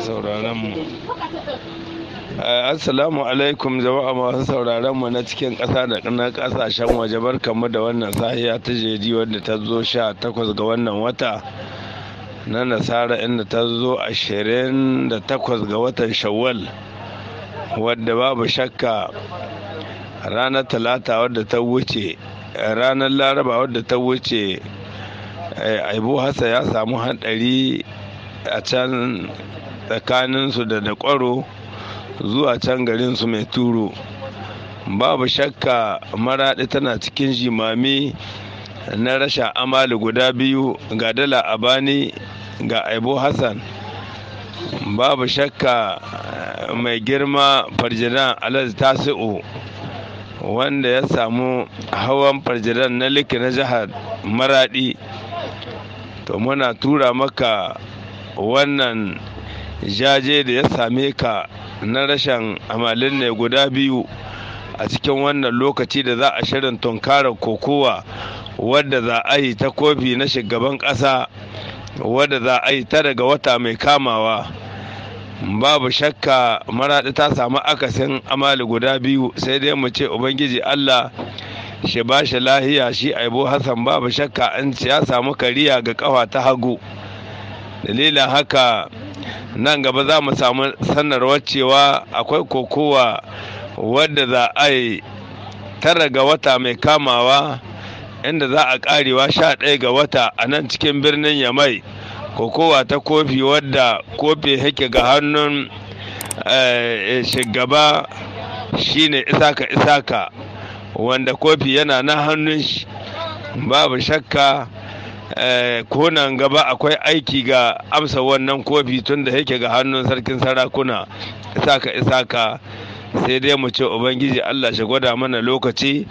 Sauraron mu. Assalamu alaikum jama'a masu sauraron mu na cikin ƙasa da na ƙasashen waje, barkanmu da wannan sahiya ta jeji wadda ta zo 18 ga wannan wata na nasara, inda ta zo 28 ga watan Shawwal, wadda babu shakka ranar Talata wadda ta wuce, ranar Laraba wadda ta wuce, Aibu Hassan ya samu haɗari a can tsakaninsu da Dakwaro zuwa can garinsu Mai Turo. Babu shakka Maraɗi tana cikin jimami na rasha amali guda biyu, ga Dala Abani, ga Aibo Hassan. Babu shakka mai girma Farjidan Alhaji Tasi'u, wanda ya samu hawan farjidan na liki na jihar Maraɗi, to muna tura maka wannan jaje da ya same ka na rashin amalin ne guda biyu a cikin wannan lokaci da za a shirin tunkarar kokowa wadda za a yi ta kofi na shugaban ƙasa, wadda za a yi ta daga wata mai kamawa. Babu shakka Maraɗi ta samu akasin amali guda biyu, sai dai mu ce Ubangiji Allah shi ba shi lahiya shi Aibo Hassan. Babu shakka an ya samu kariya ga kafa ta hagu. Dalilin haka nan gaba za mu samu sanarwar cewa akwai kokowa wadda za a yi 9 ga wata mai kamawa, inda za a karewa 11 ga wata a nan cikin birnin Yamai, kokowa ta kofi wadda kofi yake ga hannun shugaba shine Isaka Isaka, wanda kofi yana na hannun shi. Babu shakka ko nan gaba akwai aiki ga amsa wannan kofi tun da yake ga hannun sarkin sarakuna Isaka Isaka. Sai dai mu ce Ubangiji Allah shi gwada mana lokaci.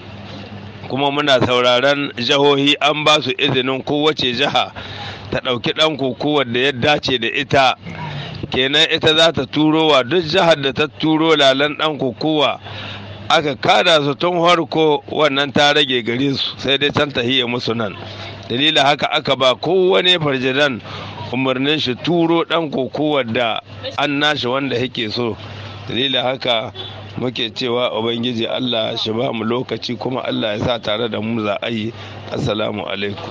Kuma muna sauraron jihohi, an ba su izinin kowace jiha ta ɗauki ɗan kokowar da ya dace da ita. Kenan ita za ta turo wa duk jihar da ta turo lalan ɗan kokowa aka kada su tun harko, wannan ta rage gare su, sai dai can tahiya musu nan. Dalilin haka aka ba kowane farjidan umarnin shi turo ɗan kokowar da an nashi wanda yake so. Dalilin haka muke cewa Ubangiji Allah shi ba mu lokaci, kuma Allah ya sa tare da mu za a yi. Assalamu alaikum.